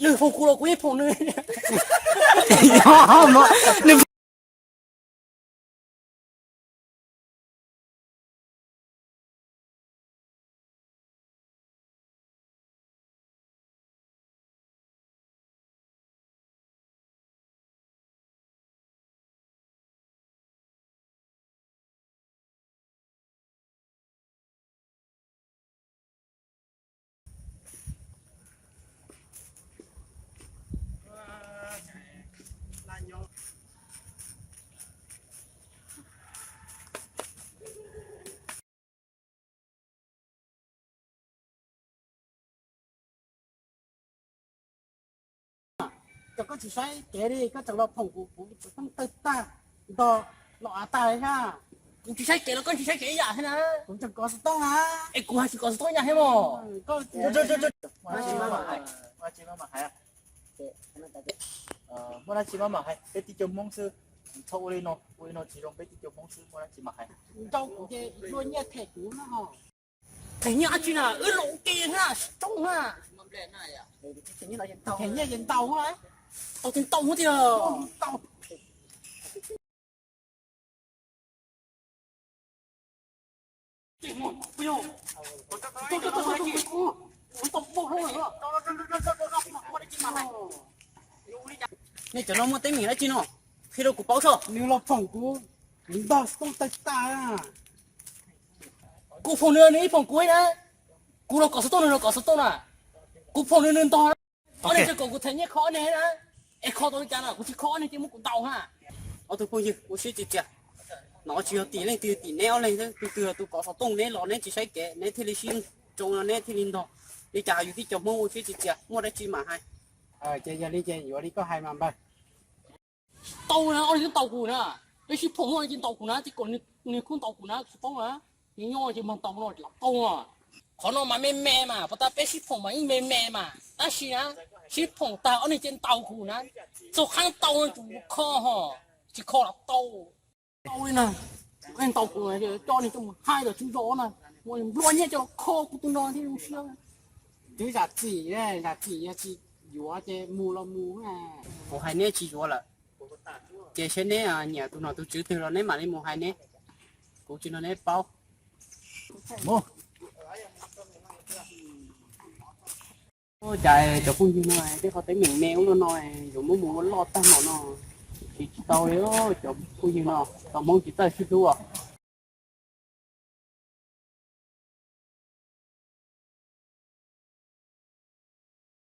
Nws foom kuv los kuv yeej foom nws. Ces koj tsis saib kev li, koj tseem los phoom kuv, kuv tseem tawg tag nto los av tag li thiab. Kuv tsis saib kev los koj tsis saib kev ib yam thiab na. Kuv tseem kov xov tooj na. Es kuv hais tsis kov xov tooj ib yam thiab mog. Muaj dab tsi mam hais, peb tib co Hmoob xwb, txhob ua li no, ua li no tsis zoo, peb tib co Hmoob xwb, muaj dab tsi mam hais. Nrau kuv ces luaj nyiaj them kuv na. Them nyiaj dab tsi na, wb los ua ke na, sib coob na. Them nyiaj ces ntaus, tau ces ntaus tiag. Nej cov no muaj teeb meem dab tsi no? Qhia rau kuv paub soj. Nws los phoom kuv, kuv ntog xov tooj tawg tag. Kuv phoom nws, nws yeej phoom kuv na. Kuv los kov xov tooj, nws los kov xov tooj na. Kuv phoom nws, nws ntog. Ob niag tseem kom kuv them nyiaj kho ob niag na. Es kho tau li cas no, kuv tsis kho ob niag ces muab kuv ntaus na. Ob tug phooj ywg ua siab tsis txias, no tsis yog tim leej twg, tim neb ob leeg xwb, tus twg los tus kov xov tooj neb los neb tsis saib kev neb thiaj li sib tsoo no neb thiaj li ntog. Li cas yus tib co Hmoob ua siab tsis txias, muaj dab tsi mam hais. Ces yog li ces yuav li koj hais mas npawg. Tau na, ob niag twb ntaus kuv na. Peb sib phoom muaj li ces ntaus kuv na, ces kom nws kuj ntaus kuv na, tsis paub na. Nws nyob ces mag ntaus no lam tau. Qhov no mas me me mas, puas tas peb sib phoom mas yeej me me mas, tab sis na, sib phoom tag ob niag ces ntaus kuv na. Txog qhab tau no tsum kho ho, tsis kho lam tau. Tau li na, ntaus kuv, coj niag coj mus haib los tswv zos na, mus nplua nyiaj coj los kho kuv tus no thiab zoo siab. Twb zam txim, zam txim yog tsis yuav ces mus los mus. Kuv hais neb tsis yuav lawm, ces seb neb nyiam tus nom tus tswv twg los neb mam li mus hais neb, kuv tsis nrog neb paub. Ua cas cov phooj ywg no tej qhov teeb meem me ua luaj no, yuav muab mus ua loj tag npaum no, tsis tau li cov phooj ywg no, tau Hmoob tsis txawj sib hlub os.